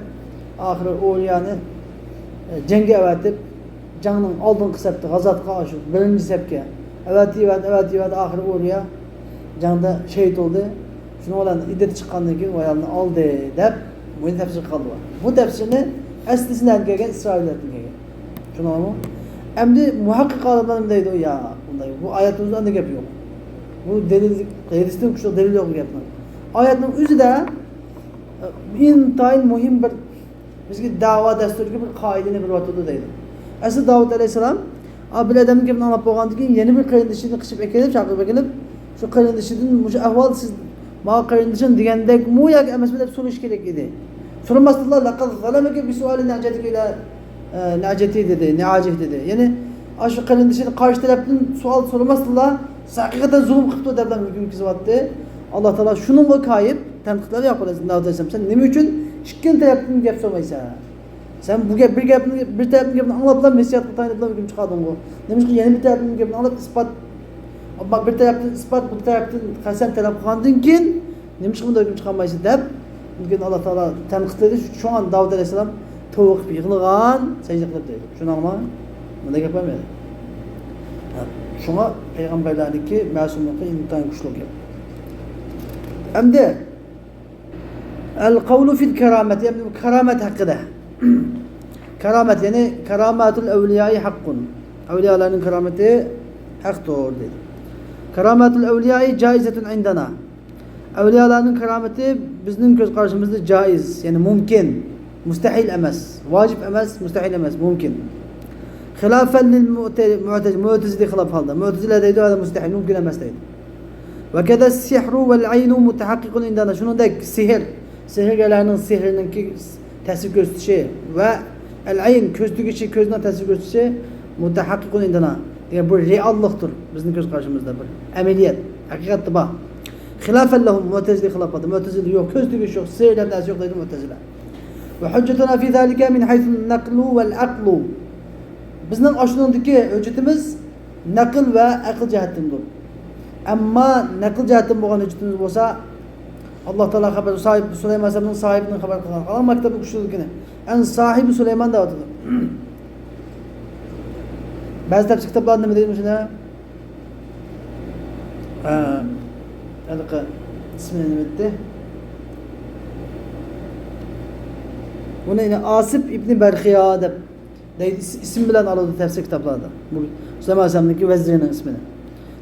ئاخىرى ئۇرىيانى، ئە، جەڭگە ئەۋەتىپ، جەڭنىڭ ئالدىنقى سەپتە، غازاتقا ئاشۇ بىرىنچى سەپكە ئەۋەتىۋەردى، ئەۋەتىۋەردى، ئاخىرى ئۇرىيا جەڭدە شېھىت بولدى. شۇنىڭ بىلەن ئىددىتى چىققاندىن كېيىن ئۇ ئايالنى ئالدى دەپ، بۇنى تەپسىر قىلدى. بۇ تەپسىرنى ئەسلىسى نەدىن كەلگەن؟ ئىسرائىلىيەتتىن كەلگەن. چۈشىنىڭلارمۇ؟ ئەمدى مۇھەققىق ئالىملار نېمە دەيدۇ؟ يا، بۇنداق، بۇ ئايەتنىڭ ئۆزىدە ئەندى گەپ يوق. بۇ دەلىل، ھەدىستىن كۈچلۈك دەلىل يوق بۇ گەپنىڭ. ئايەتنىڭ ئۆزىدە، ئە، ئىنتايىن مۇھىم بىر بىزگە دەۋا دەستۇرىدىكى بىر قائىدىنى بېرىۋاتىدۇ دەيدۇ. ئەسلى داۋۇت ئەلەيھىسسالام، ئا، بىر ئادەمنىڭ گېپىنى ئاڭلاپ بولغاندىن كېيىن يەنە بىر قېرىندىشىنى قىچىپ ئەكېلىپ، چاقىرىپ ئەكېلىپ، شۇ قېرىندىشىدىن مۇشۇ ئەھۋال سىز ماڭا قېرىندىشىم دېگەندەكمۇ ياكى ئەمەسمۇ دەپ سورىشى كېرەك ئىدى. سورىماستىنلا، لەقەد زالەمەكە بىسۇئالى نەجەتىكە ئىلە، ئە، نەجەتى دېدى، نەجەتى دېدى. يەنى، ئاشۇ قېرىندىشىنى قارشى تەرەپتىن سوئال سورىماستىنلا، سىز ھەقىقەتەن زۇلۇم قىپتۇ دەپلا ھۆكۈم كېزىۋاتتى. ئاللا تائالا شۇنىڭغا كايىپ، تەنقىدلەپ، يا قۇل، داۋۇت ئەلەيھىسسالام، سەن نېمە ئۈچۈن ئىككىنچى تەرەپتىن گەپ سورىمايسەن؟ سەن بۇ گەپ، بىر گەپنى، بىر تەرەپنىڭ گېپىنى ئاڭلاپلا، نەسىھەت قىلىپ تايىنىپلا ھۆكۈم چىقاردىڭغۇ؟ نېمىشقا يەنە بىر تەرەپنىڭ گېپىنى ئاڭلاپ، ئىسپات، ئەمما بىر تەرەپتىن ئىسپات، بۇ تەرەپتىن قەسەم تەلەپ قىلغاندىن كېيىن، نېمىشقا بۇنداق ھۆكۈم چىقارمايسەن دەپ، بۇنىڭ كېيىن ئاللا تائالا تەنقىدلىدى. شۇڭا داۋۇت ئەلەيھىسسالام توۋا قىلىپ يىغلىغان، سەجدە قىلىپ دەيدۇ. چۈشىنىڭلارمۇ؟ بۇنداق گەپ بارمۇ يەنە؟ شۇڭا پەيغەمبەرلەرنىڭكى مەسۇملۇقى ئىنتايىن كۈچلۈك گەپ. ئەمدى ئەل قەۋلۇ فىل كارامەت، يەنى كارامەت ھەققىدە. كارامەت، يەنى كاراماتۇل ئەۋلىيائى ھەققۇن. ئەۋلىيالارنىڭ كارامىتى ھەقتۇر، دېدى. كاراماتۇل ئەۋلىيائى جائىزەتۇن ئىندەنا. ئەۋلىيالارنىڭ كارامىتى بىزنىڭ كۆز قارىشىمىزدا جائىز، يەنى مۇمكىن، مۇستەھىل ئەمەس، ۋاجىپ ئەمەس، مۇستەھىل ئەمەس، مۇمكىن. خىلافەن لىل مۇئتە-، مۇئتەزىلە، مۇئتەزىلە خىلاپ ھالدا. مۇئتەزىلە دەيدۇ، ھازا مۇستەھىل، مۇمكىن ئەمەس دەيدۇ. ۋەكەزە سىھرۇ ۋەل ئەينۇ مۇتەھەققىقۇن ئىندەنا. شۇنىڭدەك سېھىر، سېھىرگەرلەرنىڭ سېھرىنىڭكى تەسىر كۆرسىتىشى ۋە ئەل ئەين، كۆز تېگىشى، كۆزنىڭ تەسىر كۆرسىتىشى مۇتەھەققىقۇن ئىندەنا دېگەن بۇ رېئاللىقتۇر بىزنىڭ كۆز قارىشىمىزدا بىر ئەمەلىيەت، ھەقىقەتتە بار. خىلافەن لەھۇم، مۇئتەزىلە خىلاپ قىلدى. مۇئتەزىلە يوق، كۆز تېگىش يوق، سېھىر دەپ نەرسە يوق دەيدۇ مۇئتەزىلە. ۋە ھۇججەتۇنا فى زالىكە مىن ھەيسۇ نەقلۇ ۋەل ئەقلۇ. بىزنىڭ ئاشۇنىڭدىكى ھۆججىتىمىز نەقىل ۋە ئەقىل جەھەتتىندۇر. ئەمما نەقىل جەھەتتىن بولغان ھۆججىتىمىز بولسا، ئاللا تائالا خەۋەر، ساھىب، سۇلايمان ئەلەيھىسسالامنىڭ ساھىبىنىڭ خەۋەر قىلغان، قالغان مەكتەپنىڭ كۈچلۈكىنى، ئەن ساھىبى سۇلايمان دەۋاتىدۇ. بەزى تەپسىر كىتابلاردا نېمە دەيدۇ شۇنى؟ ھە، ھېلىقى ئىسمى نېمە ئىدى؟ بۇنى يەنە ئاسىپ ئىبنى بەرخىيا دەپ دەيدۇ، ئىس-، ئىسىم بىلەن ئالىدۇ تەپسىر كىتابلاردا. بۇ سۇلايمان ئەلەيھىسسالامنىڭكى ۋەزىرىنىڭ ئىسمىنى.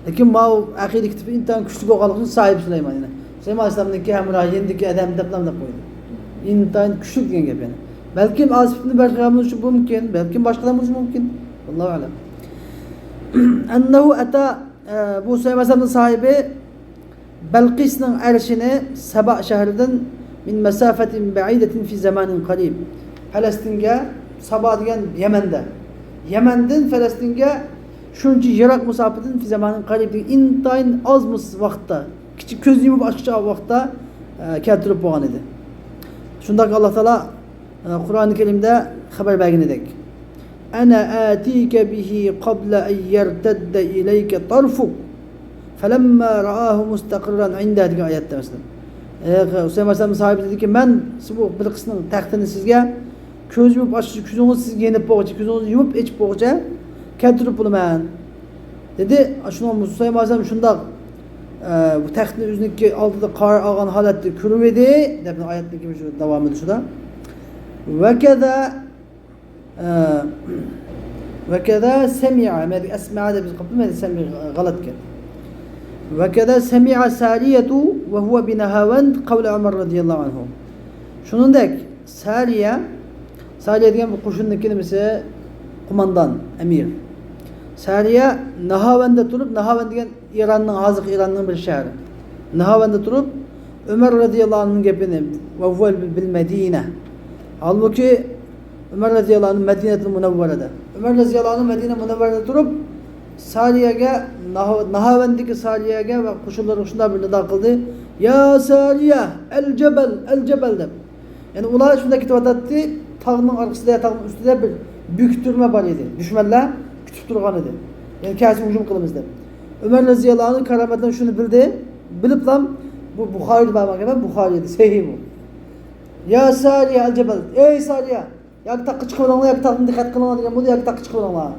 لېكىن ماۋۇ ئەقىدە كىتابى ئىنتايىن كۈچلۈك بولغانلىقى ئۈچۈن ساھىب سۇلايمان. يەنى سۇلايمان ئەلەيھىسسالامنىڭكى ھەمراھى يېنىدىكى ئادەم دەپ نام دەپ قويدى. ئىنتايىن كۈچلۈك دېگەن گەپ يەنى. بەلكىم ئاسىپ ئىبنى بەرخىيا بولۇشى مۇمكىن، بەلكىم باشقىلار بولۇشى مۇمكىن. ۋاللاھۇ ئەلەم. ئەننەھۇ ئەتە، ئە، بۇ سۇلايمان ئەلەيھىسسالامنىڭ ساھىبى بەلقىسنىڭ ئەرشىنى سەبا شەھىرىدىن مىن مەسافەتىن بەئىدەتىن فى زامانىن قەرىب. پەلەستىنگە، سابا دېگەن يەمەندە. يەمەندىن پەلەستىنگە شۇنچە يىراق مۇساپىدىن فى زامانىن قەرىب دېگەن ئىنتايىن ئاز مۇس-، ۋاقىتتا، كىچىك كۆز يۇمۇپ ئاچقۇچە ۋاقىتتا، ئە، كەلتۈرۈپ بولغان ئىدى. شۇنداق ئاللا تائالا، ئە، قۇرئانى كەرىمدە خەۋەر بەرگىنىدەك. ئەنە ئەتىكە بىھى قابلە ئەن يەرتەددە ئىلەيكە تارفۇك. فلما رآه مستقرا عنده دېگەن ئايەتتە مەسىلەن. ئە، ھۈسەيىن ئەلەيھىسسالام ساھابە دېدىكى، مەن سىز بۇ بىلقىسنىڭ تەختىنى سىزگە كۆز يۇمۇپ ئاچقۇچە كۆزىڭىز سىز يېنىپ بولغۇچە، كۆزىڭىزنى يۇمۇپ ئېچىپ بولغۇچە كەلتۈرۈپ بولىمەن دېدى. شۇنىڭ ھۈسەيىن ئەلەيھىسسالام شۇنداق، ئە، بۇ تەختنى ئۆزىنىڭكى ئالدىدا قارار ئالغان ھالەتتە كۆرۈۋىدى دەپ ئايەتنىڭكى شۇ داۋامىدا شۇدا. وكذا ئە، وكذا سمع، مەدى ئەسمە دەپ بىز قاپتۇ، مەدى سمع غەلەتكەن. وكذا سمع سارية وهو بنهاوند قول عمر رضي الله عنه. شۇنىڭدەك سارىيە، سارىيە دېگەن بۇ قوشۇننىڭكى نېمىسى؟ قوماندان، ئەمىر. سارىيە ناھاۋەندە تۇرۇپ، ناھاۋەند دېگەن ئىراننىڭ، ھازىرقى ئىراننىڭ بىر شەھىرى. ناھاۋەندە تۇرۇپ، ئۆمەر رەزىياللاھۇ ئەنھۇنىڭ گېپىنى، وهو بالمدينة. ھالبۇكى، ئۆمەر رەزىياللاھۇ ئەنھۇ مەدىنەتۇل مۇنەۋۋەرەدە. ئۆمەر رەزىياللاھۇ ئەنھۇ مەدىنە مۇنەۋۋەرەدە تۇرۇپ، سارىيەگە، ناھا-، ناھاۋەندىكى سارىيەگە ۋە قوشۇنلىرىغا شۇنداق بىر نىدا قىلدى، يا سارىيە، ئەل جەبەل، ئەل جەبەل دەپ. يەنى ئۇلار شۇنداق كېتىۋاتاتتى، تاغنىڭ ئارقىسىدا، تاغنىڭ ئۈستىدە بىر بۆكۈپ تۇرما بار ئىدى. دۈشمەنلەر كۈتۈپ تۇرغان ئىدى. يەنى كەلسە ھۇجۇم قىلىمىز دەپ. ئۆمەر رەزىياللاھۇ ئەنھۇ كارامەتلەرنى شۇنى بىلدى. بىلىپلا، بۇ بۇخارىيدا بار گەپ، بۇخارىيدا، سەھىھ بۇ. يا سارىيە ئەل جەبەل، ئەي سارىيە، ياكى تاغقا چىقىۋېلىڭلار، ياكى تاغدىن دىققەت قىلىڭلار دېگەن بولدى، ياكى تاغقا چىقىۋېلىڭلار.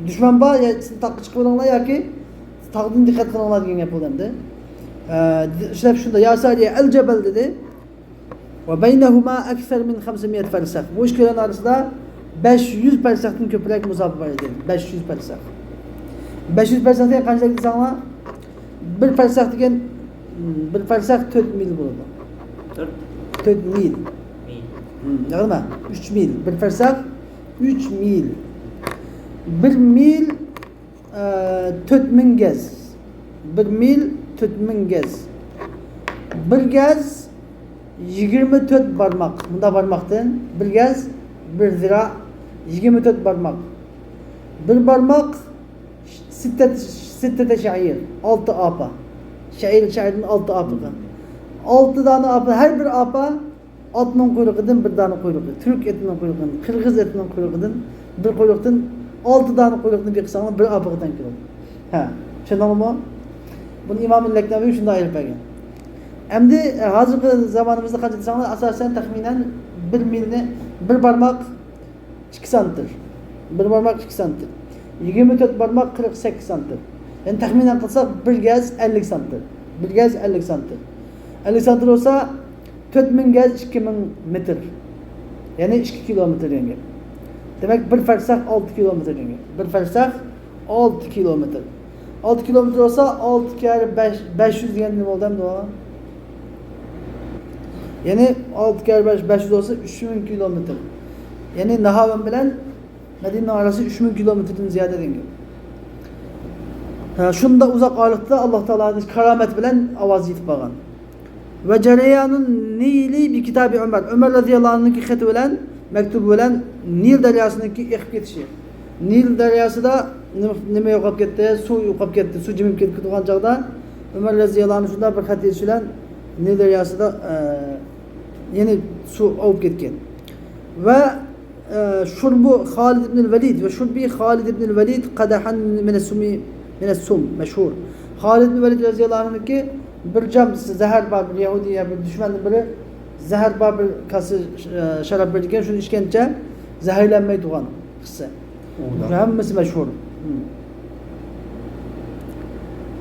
دۈشمەن بار، يا سىز تاغقا چىقىۋېلىڭلار ياكى تاغدىن دىققەت قىلىڭلار دېگەن گەپ بولدى ئەمدى. ئە، شۇنداق، شۇنداق، يا سارىيە ئەل جەبەل دېدى. وبينهما أكثر من خمسمائة فرسخ. بۇ ئىككىلەرنىڭ ئارىسىدا بەش يۈز پەرسەختىن كۆپرەك مۇساپە بار ئىدى. بەش يۈز پەرسەخ. بەش يۈز پەرسەخ دېگەن قانچىلىك دېسەڭلار؟ بىر پەرسەخ دېگەن، بىر پەرسەخ تۆت مىل بولىدۇ. تۆت. تۆت مىل. مىل. ھىم، ياغمە. ئۈچ مىل. بىر پەرسەخ ئۈچ مىل. بىر مىل ئە، تۆت مىڭ گەز. بىر مىل تۆت مىڭ گەز. بىر گەز يىگىرمە تۆت بارماق. مۇنداق بارماقتىن بىر گەز، بىر زىرا، يىگىرمە تۆت بارماق. بىر بارماق ستة، ستة شعير، ئالتە ئاپا. شەئىر، شەئىردىن ئالتە ئاپا. ئالتە دانە ئاپا، ھەر بىر ئاپا ئاتنىڭ قۇيرۇقىدىن بىر دانە قۇيرۇقى، تۈرك ئېتىنىڭ قۇيرۇقىدىن، قىرغىز ئېتىنىڭ قۇيرۇقىدىن بىر قۇيرۇقتىن ئالتە دانە قۇيرۇقنى بىر قىلساڭلار، بىر ئاپىغا تەڭ كېلىدۇ. ھە، چۈشەندىڭلارمۇ؟ بۇنى ئىمام لەكنەۋى شۇنداق ئېلىپ بەرگەن. ئەمدى، ئە، ھازىرقى زامانىمىزدا قانچە دېسەڭلار، ئاساسەن تەخمىنەن بىر مىلنى، بىر بارماق ئىككى سانتىر. بىر بارماق ئىككى سانتىر. يىگىرمە تۆت بارماق قىرىق سەككىز سانتىر. يەنى تەخمىنەن قىلساق، بىر گەز ئەللىك سانتىر. بىر گەز ئەللىك سانتىر. ئەللىك سانتىر بولسا، تۆت مىڭ گەز ئىككى مىڭ مېتىر. يەنى ئىككى كىلومېتىر دېگەن گەپ. دېمەك، بىر فەرسەخ ئالتە كىلومېتىر دېگەن گەپ. بىر فەرسەخ ئالتە كىلومېتىر. ئالتە كىلومېتىر بولسا، ئالتە كەررە بەش، بەش يۈز دېگەن نېمە بولدى ئەمدى ئۇ؟ يەنى ئالتە كەررە بەش، بەش يۈز بولسا، ئۈچ مىڭ كىلومېتىر. يەنى ناھاۋەن بىلەن مەدىنىنىڭ ئارىسى ئۈچ مىڭ كىلومېتىردىن زىيادە دېگەن گەپ. ھە، شۇنداق ئۇزاق ئارىلىقتا ئاللا تائالانىڭ كارامىتى بىلەن ئاۋاز يېتىپ بارغان. وجريان النيل بكتاب عمر. ئۆمەر رەزىياللاھۇ ئەنھۇنىڭكى خېتى بىلەن، مەكتۇبى بىلەن نىل دەرياسىنىڭكى ئېقىپ كېتىشى. نىل دەرياسىدا نېمە، نېمە يوقاپ كەتتى؟ سۇ يوقاپ كەتتى. سۇ جىمىپ كېتىدىغان چاغدا ئۆمەر رەزىياللاھۇ ئەنھۇ شۇنداق بىر خەت يېزىش بىلەن نىل دەرياسىدا، ئە، يەنە سۇ ئاۋۇپ كەتكەن. ۋە ئە، شۇربۇ خالىد ئىبنىل ۋەلىد ۋە شۇربى خالىد ئىبنىل ۋەلىد قەدەھەن مىنەسسۇمى، مىنەسسۇم، مەشھۇر. خالىد ئىبن ۋەلىد رەزىياللاھۇ ئەنھۇنىڭكى بىر جام زەھەر بار، بىر يەھۇدىي يا بىر دۈشمەندىن بىرى زەھەر بار بىر كاسا، ئە، شاراب بېرىدىكەن، شۇنى ئىچكەنچە زەھەرلەنمەي تۇرغان قىسسە. ئۇ ھەممىسى مەشھۇر. ھىم.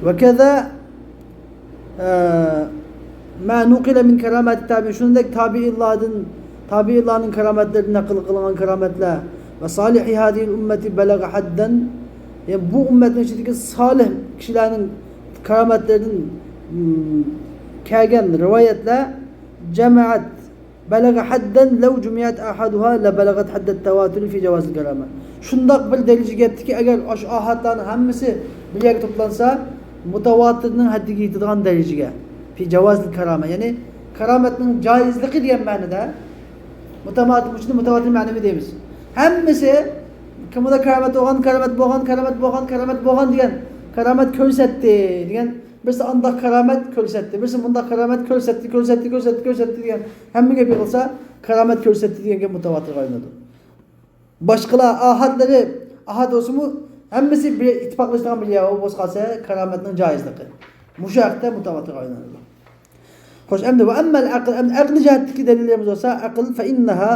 ۋە كەزا ئە، ما نۇقىلە مىن كاراماتىت تابىئىن، شۇنىڭدەك تابىئىنلاردىن، تابىئىنلارنىڭ كارامەتلىرىدىن نەقىل قىلىنغان كارامەتلەر ۋە سالىھى ھازىھىل ئۇممەتى بەلەغە ھەددەن، يەنى بۇ ئۈممەتنىڭ ئىچىدىكى سالىھ كىشىلەرنىڭ كارامەتلىرىدىن، م، كەلگەن رىۋايەتلەر جەمەت بەلەغە ھەددەن لەۋ جۇمىئەت ئاھادۇھا لەبەلەغەت ھەددەت تەۋاتۇرى فى جەۋازىل كارامە. شۇنداق بىر دەرىجىگە يەتتىكى، ئەگەر ئاشۇ ئاھادلارنىڭ ھەممىسى بىر يەرگە توپلانسا، مۇتەۋاتىرنىڭ ھەددىگە يېتىدىغان دەرىجىگە. فى جەۋازىل كارامە، يەنى كارامەتنىڭ جايىزلىقى دېگەن مەنىدە. مۇتەۋاتىر، بۇ ئىچىدە مۇتەۋاتىر مەنىۋى دەيمىز. ھەممىسى كىمدا كارامەت بولغان، كارامەت بولغان، كارامەت بولغان، كارامەت بولغان دېگەن، كارامەت كۆرسەتتى دېگەن، بىرسى ئانداق كارامەت كۆرسەتتى، بىرسى مۇنداق كارامەت كۆرسەتتى، كۆرسەتتى، كۆرسەتتى، كۆرسەتتى دېگەن. ھەممە گەپ يىغىلسا، كارامەت كۆرسەتتى دېگەن گەپ مۇتەۋاتىرغا ئايلىنىدۇ. باشقىلار ئاھادلىرى، ئاھاد بولسىمۇ، ھەممىسى بىر ئىتتىپاقلىشىدىغان بىر يەر بولسا قالسا، كارامەتنىڭ جايىزلىقى. مۇشۇ ھەقتە مۇتەۋاتىرغا ئايلىنىدۇ. خوش، ئەمدى ۋە ئەممەل ئەقىل، ئەمدى ئەقلىي جەھەتتىكى دەلىللىرىمىز بولسا، ئەقىل، فە ئىننەھا،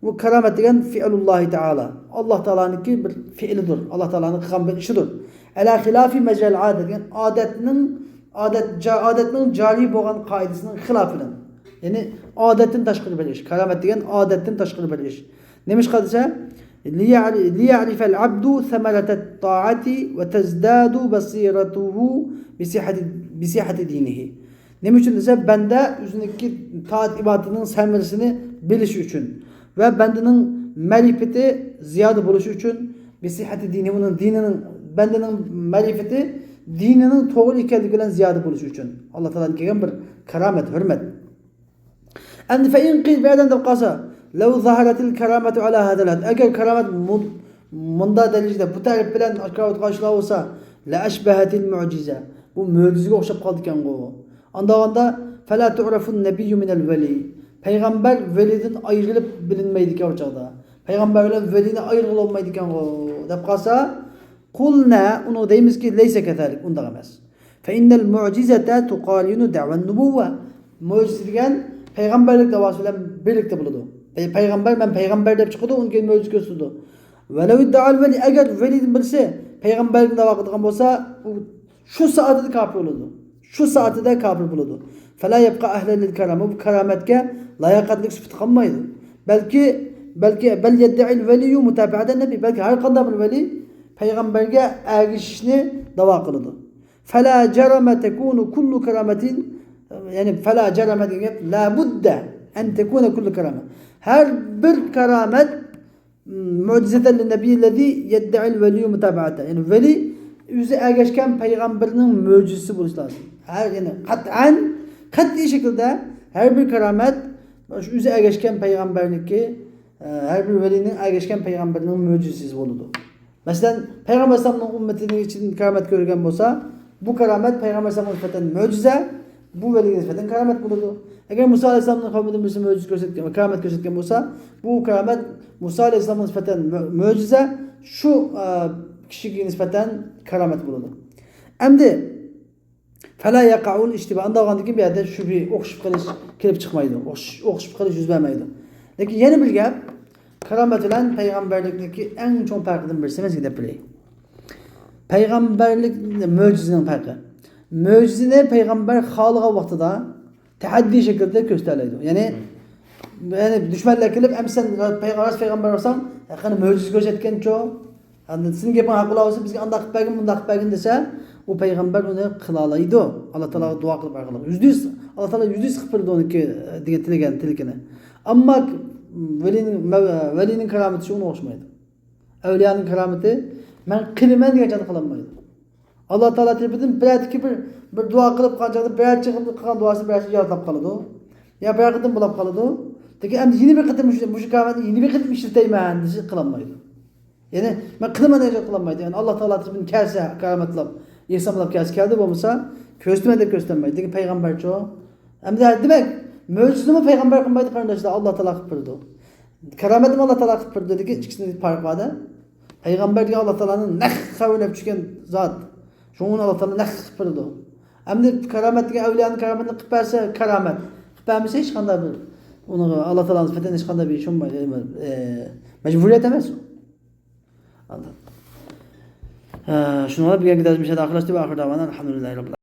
بۇ كارامەت دېگەن فىئلۇللاھى تائالا. ئاللا تائالانىڭكى بىر فېئىلىدۇر. ئاللا تائالانىڭ قىلغان بىر ئىشىدۇر. ئەلا خىلافى مەجرەل ئادە دېگەن ئادەتنىڭ، ئادەت، جا-، ئادەتنىڭ جارى بولغان قائىدىسىنىڭ خىلاپىدىن. يەنى ئادەتتىن تاشقىرى بىر ئىش. كارامەت دېگەن ئادەتتىن تاشقىرى بىر ئىش. نېمىشقا دېسە، لىيەرىفەل ئەبدۇ سەمەرەتەت تائەتى ۋە تەزدادۇ بەسىرەتۇھۇ بىسىھەتى، بىسىھەتى دىنىھى. نېمە ئۈچۈن دېسە، بەندە ئۆزىنىڭكى تائەت ئىبادىتىنىڭ سەمىرىسىنى بىلىشى ئۈچۈن ۋە بەندىنىڭ مەرىپىتى زىيادە بولۇشى ئۈچۈن، بىسىھەتى دىنى، ئۇنىڭ دىنىنىڭ، بەندىنىڭ مەرىپىتى دىنىنىڭ توغرا ئىكەنلىكى بىلەن زىيادە بولۇشى ئۈچۈن ئاللا تائالادىن كەلگەن بىر كارامەت، ھۆرمەت. ئەمدى فەئىن قىل، بۇ يەردىن دەپ قالسا، لەۋ زاھەرەتىل كارامەتۇ ئەلا ھازەل ھەد، ئەگەر كارامەت مۇ-، مۇنداق دەرىجىدە، بۇ تەرىپ بىلەن كارامەت قارشىلاپ بولسا، لە ئەشبەھەتىل مۇئجىزە، بۇ مۆجىزىگە ئوخشاپ قالىدىكەنغۇ. ئانداغاندا، فەلا تۇئرەفۇن نەبىييۇ مىنەل ۋەلىي، پەيغەمبەر ۋەلىدىن ئايرىلىپ بىلىنمەيدىكەن ئۇ چاغدا. پەيغەمبەر بىلەن ۋەلىنى ئايرىغىلى بولمايدىكەنغۇ، دەپ قالسا، قۇلنا، ئۇنىڭغا دەيمىزكى، لەيسە كەزالىك، ئۇنداق ئەمەس. فەئىننەل مۇئجىزەتە تۇقارىنۇ دەۋەن نۇبۇۋۋە. مۆجىزە دېگەن پەيغەمبەرلىك داۋاسى بىلەن بىرلىكتە بولىدۇ. پەي-، پەيغەمبەر، مەن پەيغەمبەر دەپ چىقىدۇ، ئۇنىڭ كېيىن مۆجىزە كۆرسىتىدۇ. ۋەلەۋ ئىددەئەل ۋەلى، ئەگەر ۋەلىدىن بىرسى پەيغەمبەرلىكنى داۋا قىلىدىغان بولسا، ئۇ شۇ سائەتىدە كاپىر بولىدۇ. شۇ سائەتىدە كاپىر بولىدۇ. فەلا يەبقا ئەھلەن لىل كارامە، بۇ كارامەتكە لاياقەتلىك سۈپىتى قالمايدۇ. بەلكى، بەلكى، بەل يەددەئىل ۋەلىيۇ مۇتابەئەتەن نەبى، بەلكى ھەر قانداق بىر ۋەلىي پەيغەمبەرگە ئەگىشىشنى داۋا قىلىدۇ. فلا جرم تكون كل كرامة، يەنى فلا جرم دېگەن گەپ، لا بد أن تكون كل كرامة. ھەر بىر كارامەت، مم، معجزة للنبي الذي يدعي الولي متابعته. يەنى ۋەلىي ئۆزى ئەگەشكەن پەيغەمبەرنىڭ مۆجىزىسى بولۇشى لازىم. ھەر، يەنى قەتئەن، قەتئىي شەكىلدە ھەر بىر كارامەت شۇ ئۆزى ئەگەشكەن پەيغەمبەرنىڭكى، ئە، ھەر بىر ۋەلىينىڭ ئەگەشكەن پەيغەمبەرنىڭ مۆجىزىسى بولىدۇ. مەسىلەن، پەيغەمبەر ئەلەيھىسسالامنىڭ ئۈممىتىنىڭ ئىچىدىن كارامەت كۆرگەن بولسا، بۇ كارامەت پەيغەمبەر ئەلەيھىسسالامغا نىسبەتەن مۆجىزە، بۇ ۋەلىگە نىسبەتەن كارامەت بولىدۇ. ئەگەر مۇسا ئەلەيھىسسالامنىڭ قەۋمىدىن بىرسى مۆجىزە كۆرسەتكەن، كارامەت كۆرسەتكەن بولسا، بۇ كارامەت مۇسا ئەلەيھىسسالامغا نىسبەتەن مۆ-، مۆجىزە، شۇ، ئە، كىشىگە نىسبەتەن كارامەت بولىدۇ. ئەمدى فلا يقع الاشتباه. ئانداق بولغاندىن كېيىن بۇ يەردە شۈبھە، ئوخشىشىپ قېلىش كېلىپ چىقمايدۇ. ئوخش-، ئوخشىشىپ قېلىش يۈز بەرمەيدۇ. لېكىن يەنە بىر گەپ، كارامەت بىلەن پەيغەمبەرلىكنىڭكى ئەڭ چوڭ پەرقىدىن بىرسى مەن سىزگە دەپ بېرەي. پەيغەمبەرلىك، مۆجىزىنىڭ پەرقى. مۆجىزىنى پەيغەمبەر خالىغان ۋاقتىدا تەھەددىي شەكىلدە كۆرسىتەلەيدۇ. يەنى، يەنى دۈشمەنلەر كېلىپ، ئەمدى سەن پەيغەمبەر، راست پەيغەمبەر بولساڭ، قېنى مۆجىزە كۆرسەتكىنچۇ؟ ئەمدى سېنىڭ گېپىڭ ھەق بولاۋاتسا، بىزگە ئانداق قىلىپ بەرگىن، مۇنداق قىلىپ بەرگىن دېسە، ئۇ پەيغەمبەر ئۇنى قىلالايدۇ. ئاللا تائالاغا دۇئا قىلىپ ئارقىلىق. يۈزدە يۈز، ئاللا تائالا يۈزدە يۈز قىلىپ بېرىدۇ ئۇنىڭكى دېگەن تىلىگەن تىلىكىنى. ئەمما ۋەلىنىڭ، ۋەلىنىڭ كارامىتى شۇ، ئۇنىڭغا ئوخشىمايدۇ. ئەۋلىيانىڭ كارامىتى، مەن قىلىمەن دېگەن چاغدا قىلالمايدۇ. ئاللا تائالا تەرىپىدىن بىرەركى بىر، بىر دۇئا قىلىپ قالغان چاغدا بىرەرچە قىلغان دۇئاسى بىرەرچە يادلاپ قالىدۇ. يا بىرەر قېتىم بولاپ قالىدۇ. لېكىن ئەمدى يەنە بىر قېتىم مۇشۇ، مۇشۇ كارامەتنى يەنە بىر قېتىم ئىشلىتەيمەن دېسە قىلالمايدۇ. يەنى مەن قىلىمەن دېگەن چاغدا قىلالمايدۇ. يەنى ئاللا تائالا تەرىپىدىن كەلسە، كارامەتلاپ، ئېھسانلاپ كەلسە كەلدى، بولمىسا كۆرسىتىمەن دەپ كۆرسىتەلمەيدۇ. لېكىن پەيغەمبەرچۇ؟ ئەمدى دېمەك، مۆجىزىنىمۇ پەيغەمبەر قىلمايدۇ، قېرىنداشلار، ئاللا تائالا قىلىپ بېرىدۇ. كارامەتنى ئاللا تائالا قىلىپ بېرىدۇ دېگەن ئىككىسىنىڭ پەرقى بار-دە. پەيغەمبەر دېگەن ئاللا تائالانىڭ نەق خەۋىرىنى ئېلىپ چۈشكەن زات. شۇڭا ئۇنى ئاللا تائالا نەق قىلىپ بېرىدۇ. ئەمدى كارامەت دېگەن ئەۋلىيانىڭ كارامىتىنى قىلىپ بەرسە كارامەت. قىلىپ بەرمىسە ھېچقانداق بىر، ئۇنىڭغا ئاللا تائالا نىسبەتەن ھېچقانداق بىر ئىش بولمايدۇ، ئە، مەجبۇرىيەت ئەمەس ئۇ. ئاندىن، ئە، شۇنىڭ بىلەن بۈگۈنكى دەرسىمىز مۇشۇ يەردە ئاخىرلاشتى. ۋە ئاخىر دەۋانا ئەلھەمدۇلىللاھى رەببىل